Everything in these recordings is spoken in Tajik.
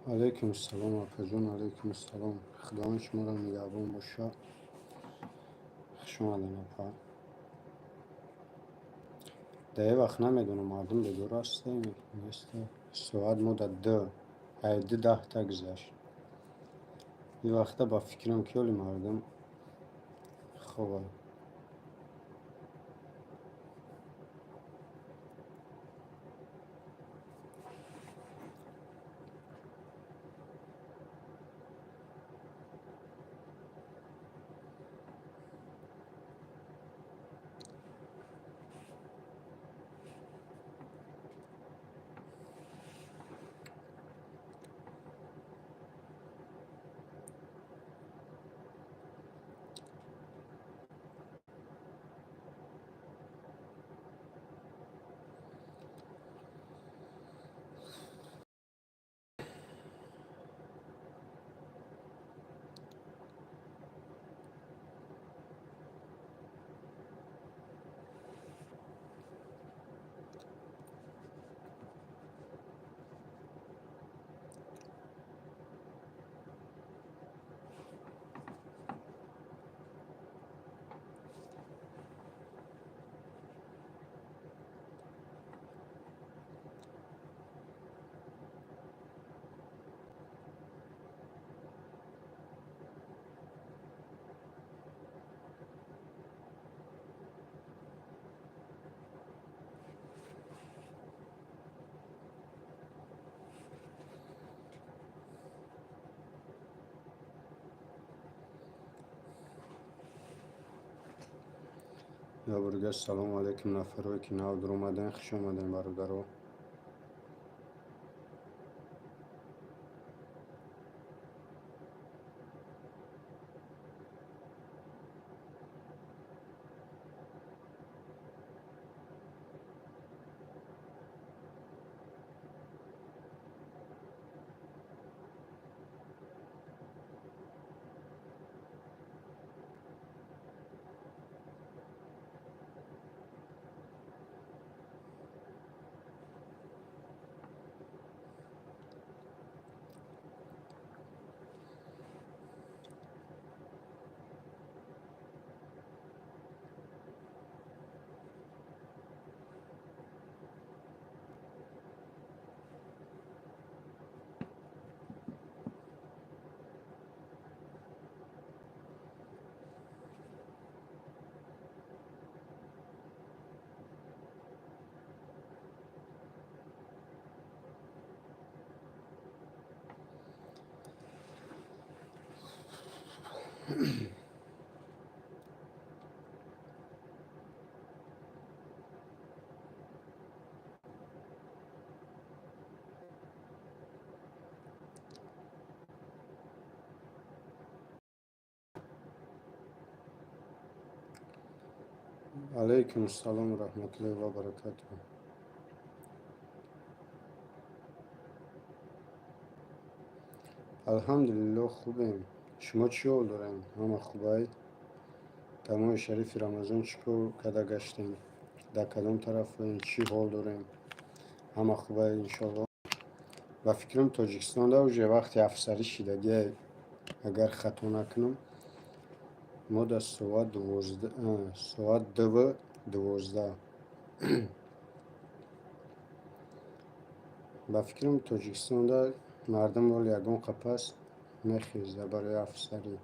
Алайкум ассалом, апаҷон, алайкум ассалом. Худованд шуморо нигаҳбон боша. Хуш омадем, апа. Дар ин вақт намедонам, мардум бедор ҳастем, несте. Соат мо да ду, ай ду даҳта гузашт. Ин вақта ба фикрам, ки оли мардум хобанд. Добрый, салому алайкум, нафарое ки нав дуромадем, хуш омадем, бародаро. Алайкум ассалом раҳматуллоҳи ва баракатуҳ. Алҳамдулиллоҳ, хубем. Шумо чӣ ҳол дорем? Ҳама хубай? Дар моҳи шарифи Рамазон чӣ кор карда гаштем? Дар кадом тарафоем? Чӣ ҳол дорем? Ҳама хубай, иншоалло. Ба фикрам, Тоҷикистонда уже вақти афсарӣ шидагиай, агар хато накунам. Мо дар соат 12, соат дуву 12. Ба фикрам, Тоҷикистонда мардум ҳол ягон қапас мехеза барои афсарӣ.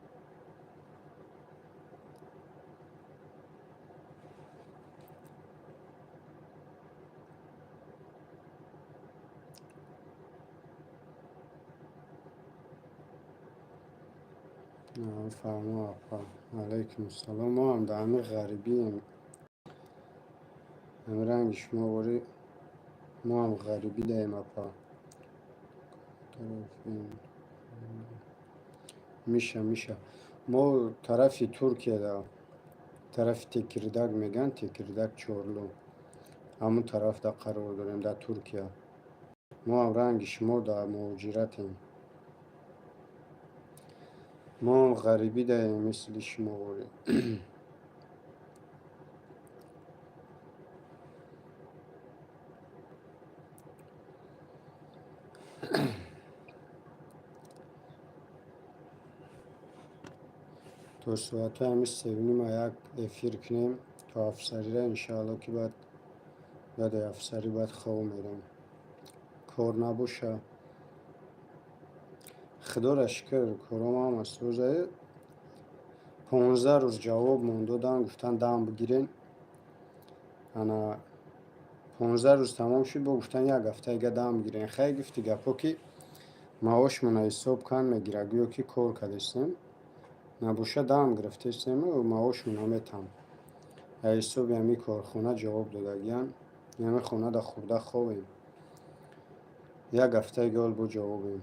Фаҳмо, апа. Алайкум ассалом. Мо ҳам дар ҳамин ғарибием. Ҳамин ранги шумо ворӣ, мо ҳам ғарибӣ даем, апа. Миша, Миша. Мо тарафи Туркияда, тарафи Текирдаг мегӯянд, Текирдаг, Чорлу. Ҳамун тарафда қарор дорем, дар Туркия. Мо ҳам ранги шумо дар муҳоҷиратем. Мо ҳам ғарибӣ даем, мисли шумо ворӣ. То соатҳои ҳами 3:30 як эфир кунем, то ҳафтсарира, иншоалло, ки баъд баъди ҳафтсарӣ баъд хоб мерем. Кор набоша. Худоро шукр, кором ҳама созае. 15 рӯз ҷавобмон доданд, гуфтанд, дам бигирен. Ана 15 рӯз тамом шуд, бо гуфтанд, як ҳафтаига дам бигирен. Хай, гуфти гапҳо, ки маошмона ҳисоб кан мегирад, гӯё ки кор кардастем. Набоша, дам гирифтестему маошмона метам. Аз ҳисоби ҳамин корхона ҷавоб додагиянд. Ҳамин хонада хӯрда хобем. Як ҳафтаига ҳол бо ҷавобем.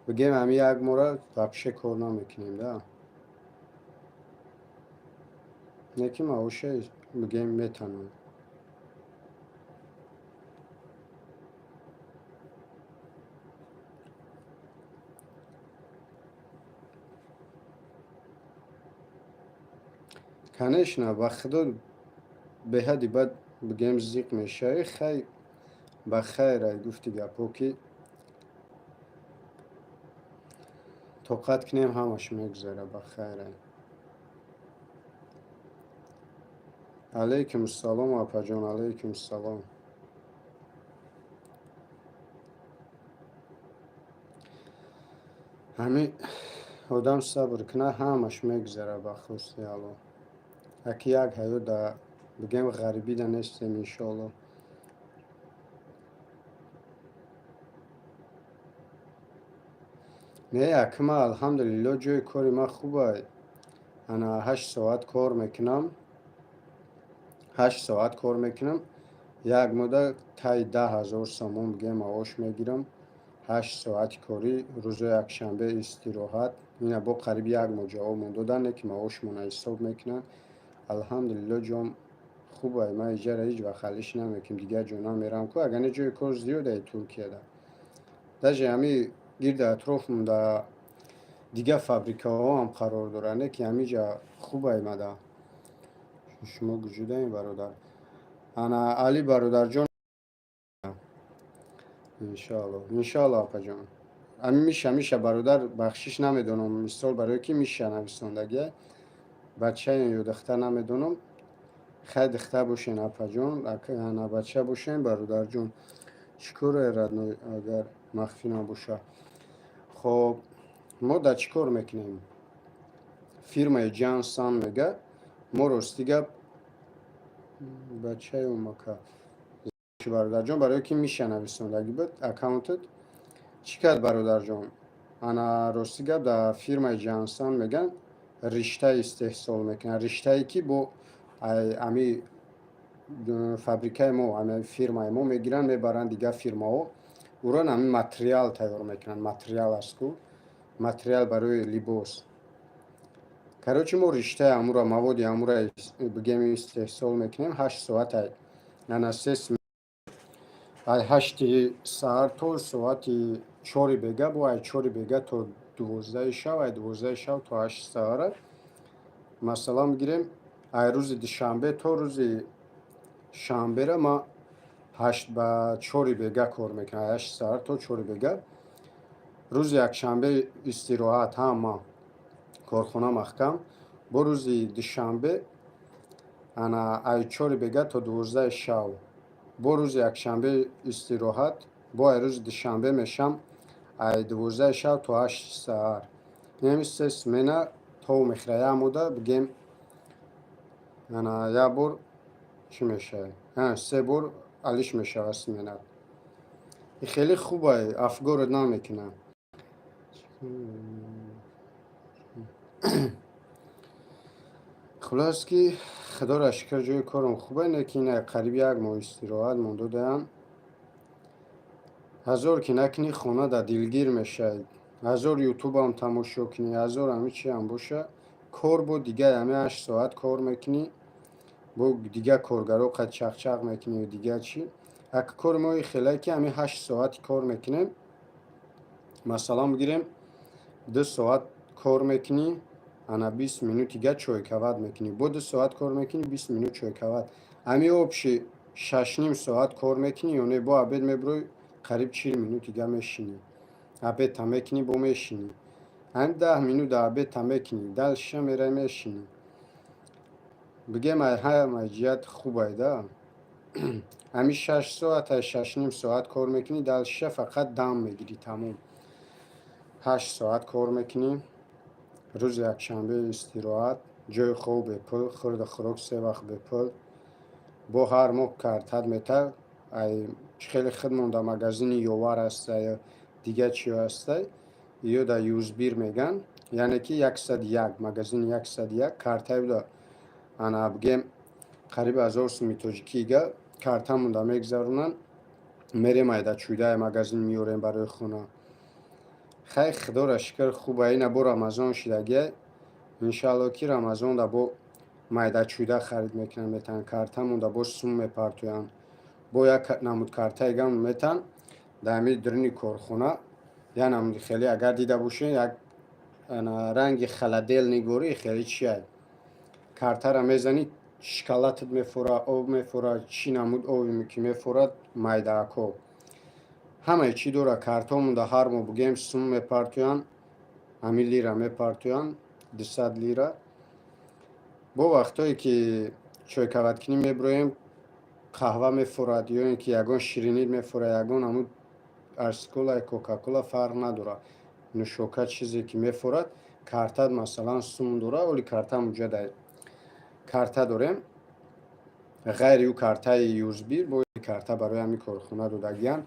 Бигем, ҳамин як моҳра вообще кор намекунем да. Не ки маоша, бигем, метанам. Конечно, ба худо, беҳади бад, бигем, зиқ мешавӣ. Хай, ба хайр, ай гуфти гапҳо, ки тоқат кунем, ҳамаш мегузара, ба хайр ай. Алайкум салом, апаҷон, алайкум салом. Ҳамин одам сабр кунад, ҳамаш мегузара, ба хости Аллоҳ. Аки як ҳаёт да, бигем, ғарибида нестем, иншоалло. Не, аки ман, алҳамдулилло, ҷои кори ман хубай. Ана 8 соат кор мекунам. 8 соат кор мекунам. Як мудда таи 10 000 сомон, бигем, маош мегирам. 8 соати корӣ, рӯзои якшанбе истироҳат. Ина бо қариб як моҳ ҷавобмон доданд, не ки маошмона ҳисоб мекунанд. Алҳамдулилло, ҷом хубай. Ман иҷара ҳеҷ вақт халиш намекунам, дигар ҷо намерам ку, агар не, ҷои кор зиёд ай Туркияда. Даже ҳами гирди атрофмон да дигар фабрикаҳо ҳам қарор дорад, не ки ҳамиҷа хубай мада. Шумо гуҷудаем, бародар? Ана Али бародарҷон, иншоалло, иншоалло, апаҷон. Ами Миша, Миша бародар, бахшиш, намедонам, мисол, барое ки Миша нависондагия, бачаем ё духтар, намедонам. Хай, духтар бошен, апаҷон, ана бача бошен, бародарҷон. Чӣ коре, родной, агар махфӣ набоша? Хоб, мо дар чӣ кор мекунем? Фирмаи Ҷансан мега, мо, рости гап, бачаё мака, бародарҷон, барое ки Миша нависондагӣ буд аккаунтат. Чӣ кард, бародарҷон? Ана, рости гап, дар фирмаи Ҷансан меган, ришта истеҳсол мекунад, риштае ки бо ами фабрикаи мо, ами фирмаи мо мегиранд, мебаранд дигар фирмаҳо, уро ами материал тайёр мекунанд. Материал аст ку, материал барои либос. Короче, мо риштаи амура, маводи амура, бигем, истеҳсол мекунем. 8 соата, ана се, ай 8-и саҳар то соати 4-и бега, бо ай 4-и бега то 12-и шаб, ай 12-и шаб то 8-и саҳара. Масалан, бигирем, ай рӯзи душанбе то рӯзи шанбера ма 8 ба 4-и бега кор мекунам, ай 8-и саҳар то 4-и бега. Рӯзи якшанбе истироҳат, ҳама корхона маҳкам. Бо рӯзи душанбе, ана, ай 4-и бега то 12-и шаб. Бо рӯзи якшанбе истироҳат, бо ай рӯзи душанбе мешам ай 12-и шаб то 8-и саҳар. Инами се смена тов мехӯра як мудда, бигем, ана як бор чӣ мешавад, се бор алиш мешавад смена. Хеле хубай, афгорат намекунад. Хулос ки, худоро шукр, ҷои корам хубе, не ки ина қариб як моҳ истироҳат мон додаям. Ҳазор ки накунӣ, хона да дилгир мешавед. Ҳазор ютубам тамошо кунӣ, ҳазор ҳами чиам боша, кор бо дигар, ҳами 8 соат кор мекунӣ, бо дигар коргаро қад чақчақ мекунӣ, дигар чӣ. Ак кори мо хеле ки ҳами 8 соати кор мекунем. Масалан, бигирем, 2 соат кор мекунӣ, ана 20 минут дига чойкават мекунӣ, бо 2 соат кор мекунӣ, 20 минут чойкават. Ҳами общий 6,5 соат кор мекунӣ ё не, бо обед мебурӯй, қариб 40 минут дига мешинӣ, обедта мекунӣ, бо мешинӣ. Ҳамин 10 минут обед-а мекунӣ, дальше меравӣ, мешинӣ. Бигем, ай ҳамаи ҷиҳат хубай да. Ҳамин 6 соат, ай 6,5 соат кор мекунӣ, дальше фақат дам мегирӣ, тамом. 8 соат кор мекунӣ, рӯзи якшанбе истироҳат, ҷои хоб бепул, хӯрду хӯрок се вақт бепул. Бо ҳар моҳ картат мета, ай хеле худмон дар магазини Ёвар ҳастай, дигар чиё ҳастай, ё дар 101 меган, яъне ки 101, магазини 101 картаи буда. Ана, бигем, қариби 1000 суми тоҷикига картамонда мегузаронанд, мерем, айда чӯйдаи магазин меёрем барои хона. Хай, худоро шукр, хуба. Ина бо Рамазон шидагия, иншаалло, ки Рамазонда бо майда чӯйда харид мекунанд, метан картамонда, бо сум мепартоянд, бо як намуд картаи гам метан. Дар ҳамин дуруни корхона як намуди хеле, агар дида бошед, як ранги холодильник ворӣ хеле чиай, картара мезанӣ, шоколадат мефора, об мефора, чӣ намуд оби ки мефорад, майдаако, ҳамаи чӣ дора. Картомонда ҳар моҳ, бигем, сум мепартоянд, ҳамин лира мепартоянд, 200 лира. Бо вақтое ки чойкаваткунӣ мебироем, қаҳва мефорад ё ин ки ягон ширинӣ мефорад, ягон ҳамун арсикола, Кока-Кола, фарқ надорад, нӯшока, чизе ки мефорад, картат, масалан, сум дора. Оли карта муҷада карта дорем, ғайри ӯ картаи 101, бо карта барои ҳамин корхона додагиянд.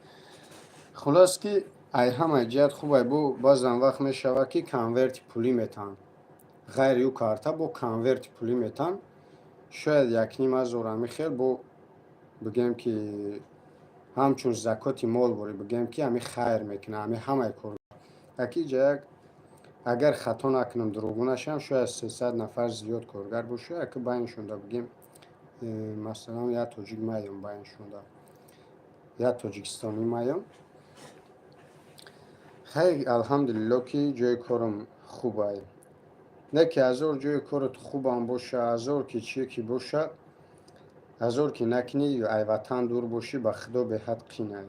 Хулос, ки ай ҳамаи ҷиҳат хубай. Бо баъзан вақт мешавад, ки конверти пулӣ метаҳанд, ғайри ӯ карта бо конверти пулӣ метаҳанд, шояд 1,5 ҳазор, ҳамин хел. Бо бигем, ки ҳамчун закоти мол борӣ, бигем, ки ҳамин хайр мекунад, ҳамин ҳамаи кор. Аки ҷа як, агар хато накунам, дурӯғгӯ нашавам, шояд 300 нафар зиёд коргар бошад. Аки байншонда, бигем, масалан, як тоҷик маём, байншонда як тоҷикистонӣ маём. Хай, алҳамдулилло, ки ҷои корам хубай. Не ки ҳазор ҷои корат хубам боша, ҳазор ки чие ки боша, ҳазор ки накунӣ, ай ватан дур бошӣ, ба худо, беҳад қинай.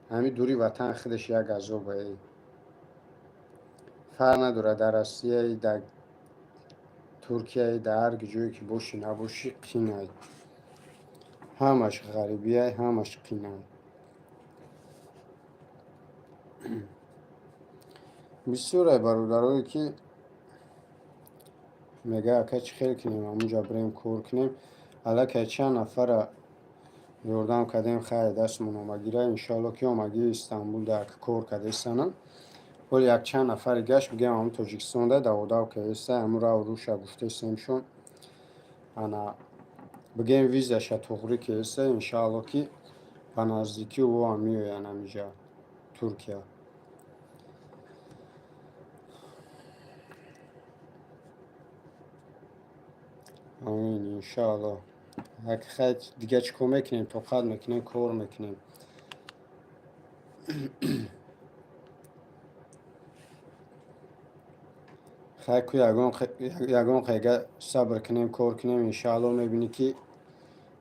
Ҳамин дури ватан худаш як азобае. Фарқ надорад, дар Россияи, дар Туркияи, дар ҳар ҷое ки бошӣ, набошӣ, қинай. Ҳамаш ғарибияй, ҳамаш қинай. Бисёре бародарое ки мега: «Ака, чӣ хел кунем, ҳамунҷа бирем, кор кунем?» Аллакай чанд нафара ёрдам кардем. Хайр, дастмон омагира, иншоалло, ки омагии Истанбул дар кор кардестанам. Ҳоли якчанд нафари гашт, бигем, ҳамун Тоҷикистонда даводав кардеста, ҳамун раву руша гуфтестемшон. Ана, бигем, визаша туғрӣ кардеста, иншоалло, ки ба наздикӣ ӯам меоянд ҳамиҷа Туркия. Амин, иншоалло. Хай, дига чӣ кор мекунем? Тоқат мекунем, кор мекунем. Хай, ку ягон қайга сабр кунем, кор кунем, иншоалло, мебинӣ, ки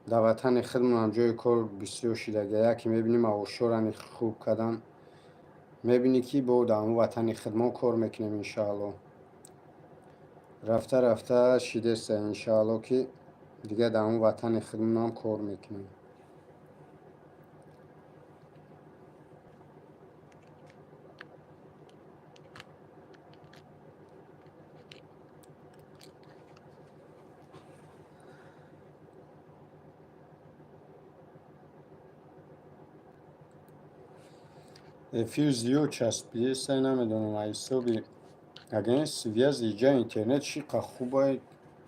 дар ватани худмонам ҷои кор бисёр шидага. Яке мебинӣ, маошҳоро хуб кардан, мебинӣ, ки бо дар ҳамон ватани худмон кор мекунем, иншоалло. Рафта рафта шидеста, иншоалло, ки дигар дар ҳамон ватани худмонам кор мекунем. Эфир зиёд часпидеста, намедонам, аз ҳисоби агар связи иҷа интернет чӣ қа хубай,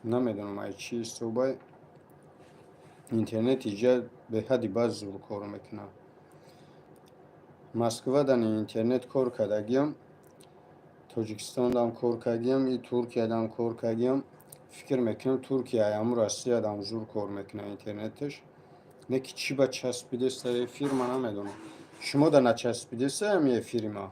намедонам, ай чӣ ҳисобай. Интернет иҷа беҳадди бад зур кор мекунад. Москвадани интернет кор кардагиам, Тоҷикистондам кор кардагиам и Туркиядам кор кардагиам. Фикр мекунам, Туркия ҳамун Россиядам зур кор мекунад интернеташ. Не ки чӣ ба часпидеста эфир, ман намедонам. Шумо да начаспидеста ҳами эфири ма?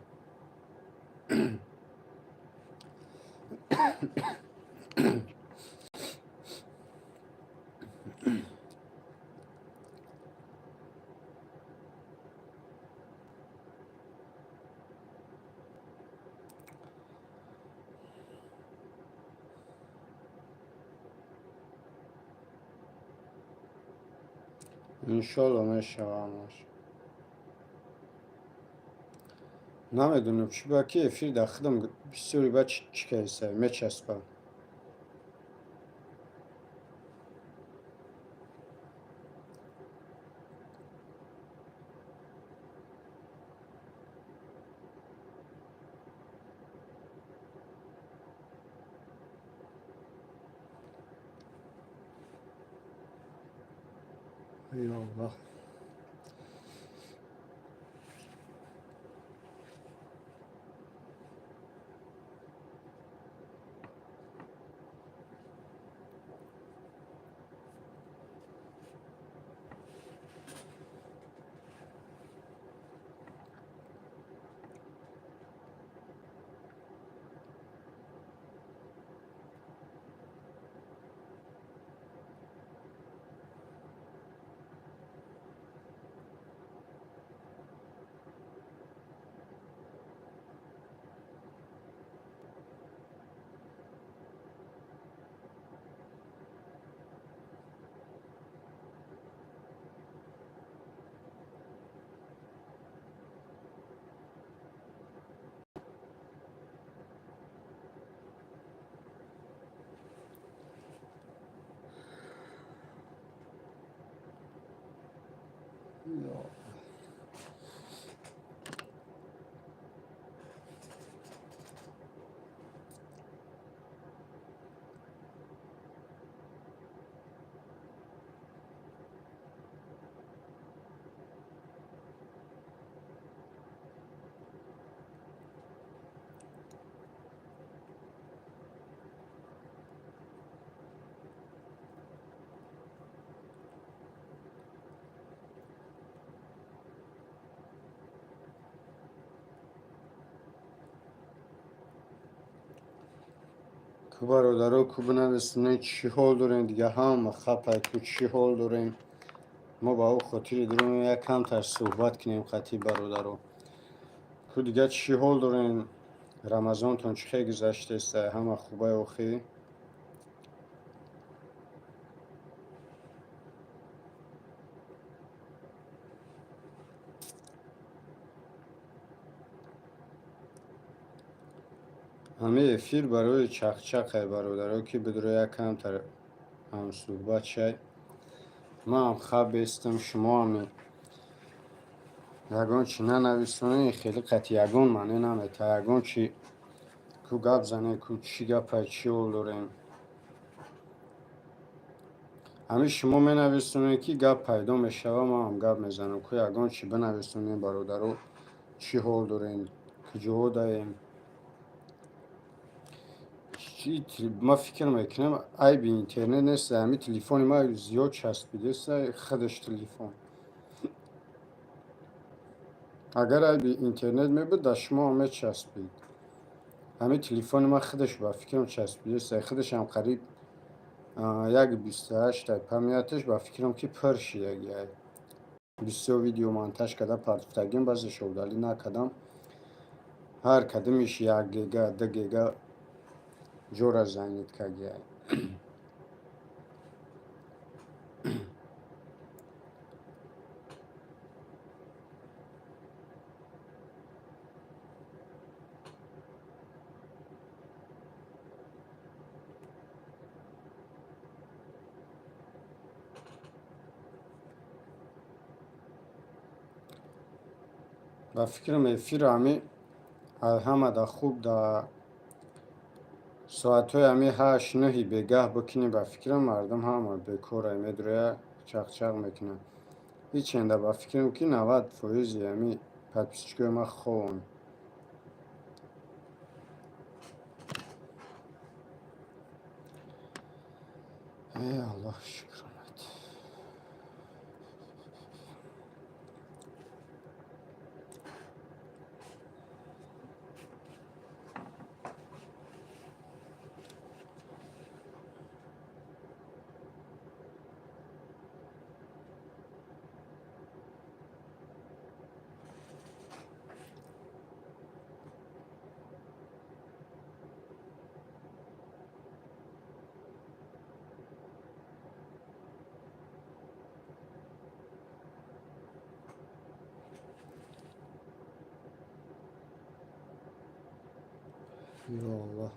Иншолло мешава ҳамаш. Намедонам чӣ ба ки эфир дар худам бисёри ба чӣ кайса мечаспа. Эй Аллоҳ. Ку бародаро, ку бинависонед, чӣ ҳол дорем, дига ҳама хапай, ку чӣ ҳол дорем. Мо ба ӯ хотири дурем як камтар суҳбат кунем қатъи бародаро. Ку дига чӣ ҳол дорем, Рамазонтон чӣ хел гузаштеста, ҳама хубай охӣ? Ҳамин эфир барои чақчақай бародаро, ки бидуро як камтар ҳамсуҳбат шай. Манам хаб бестам, шумоам ягон чӣ нанависонед, хеле қатъи ягон маъне намета, ягон чӣ ку гап занед, ку чӣ гапай, чӣ ҳол дорем. Ҳамин шумо менависонед, ки гап пайдо мешава, манам гап мезанам. Ку ягон чӣ бинависонед бародаро, чӣ ҳол дорем, куҷоҳо даем. Ман фикр мекунам, айби интернет нест, ҳамин телефони ман зиёд часпидеста, худаш телефон. Агар айби интернет мебуд, дар шумоам мечаспид. Ҳамин телефони ман худаш ба фикрам часпидеста, худашам қариб 1,28 памяташ ба фикрам ки пур шидагиай. Бисёр видео монтаж карда партофтагим, баъзеша удалӣ накардам. Ҳар кадомиш 1 гига, 2 гига ҷора занят кардиай. Ба фикрам эфир ҳами ҳамада хуб дар соатҳои ҳами 8-9 бегаҳ бикунем, ба фикрам мардум ҳама бекорай, медуроя чақчақ мекунанд. Ҳиченда ба фикрам ки 90% ҳами подписчикои ман хованд. Эй Аллоҳ шукр омад. Ё Аллоҳ.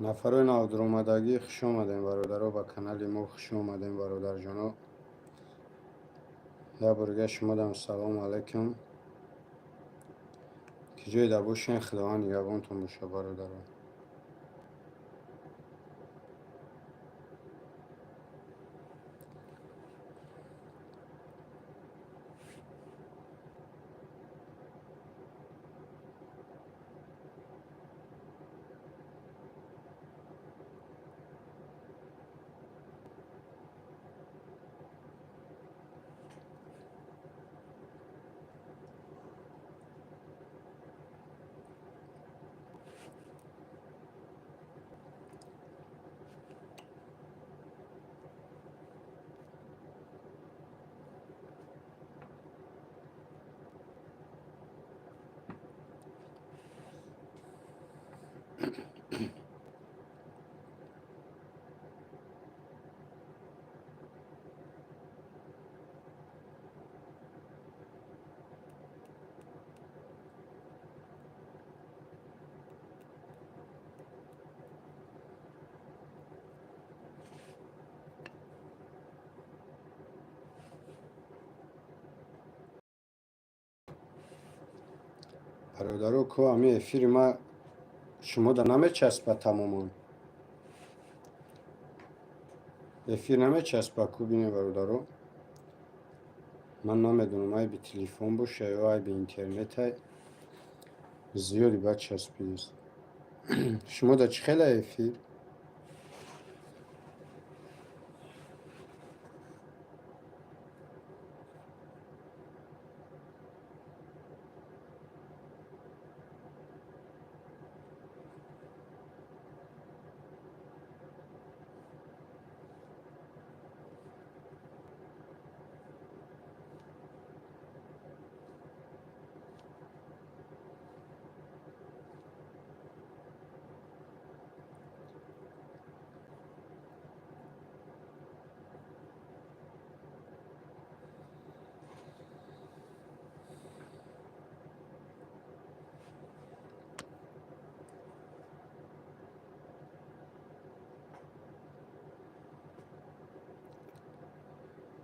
Нафарои навдуромадагӣ, хуш омадем, бародаро, ба канали мо хуш омадем, бародарҷоно. Як борига шумодам салому алайкум. Ки ҷойда бошен, Худованд нигаҳбонтон боша, бародаро. Бародаро, ко ҳамин эфири ма шумода намечаспа, тамоман эфир намечаспа ку. Бине, бародаро, ман намедонам, айби телефон боша ё айби интернетай, зиёди бад часпидааст. Шумода чӣ хела эфир?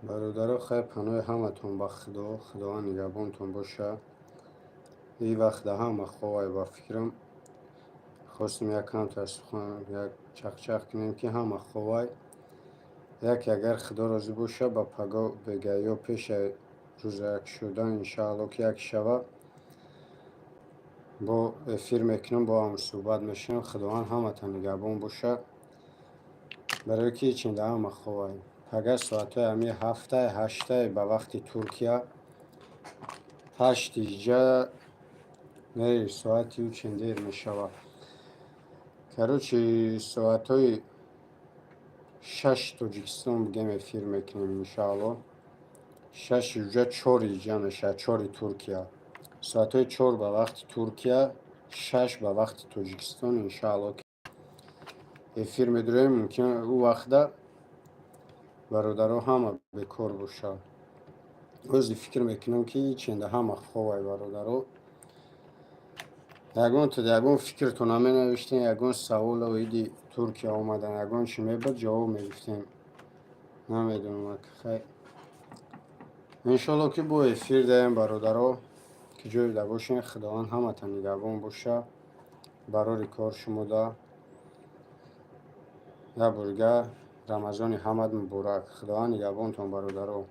Бародаро, хайр, паноҳи ҳаматон ба Худо, Худованд нигаҳбонтон боша. Ин вақт ҳама ховай, ба фикрам. Хостем як камтар сухан, як чақчақ кунем, ки ҳама ховай. Яке агар Худо розӣ боша, ба пагоҳ бега ё пеши рӯза шудан, иншаалло, ки як шава, бо эфир мекунем, бо ҳам суҳбат мешавем. Худованд ҳаматон нигаҳбон боша, барое ки чинда ҳама ховай. Агар соатҳои ҳамин ҳафтай, ҳаштай ба вақти Туркия, ҳашти иҷа не, соати ӯ чен дер мешавад. Короче, соатҳои 6 Тоҷикистон бигем, эфир мекунем, иншаалло. 6 уҷа 4 иҷа мешавад, 4 Туркия. Соатҳои 4 ба вақти Туркия, 6 ба вақти Тоҷикистон, иншаалло, эфир медурем. Мумкин ӯ вақта бародаро ҳама бекор бошад. Ози фикр мекунам, ки ченда ҳама ховай, бародаро. Ягон ягон фикртон наменавиштем, ягон савол оиди Туркия омадан, ягон чи мебуд, ҷавоб мегуфтем. Намедонам, хай, иншолло, ки бо эфир даем. Бародаро, ки ҷое да бошен, Худованд ҳаматон нигаҳбон боша. Барори кор шумода. Як борга Рамазони ҳамат муборак. Худованд нигаҳбонтон, бародаро.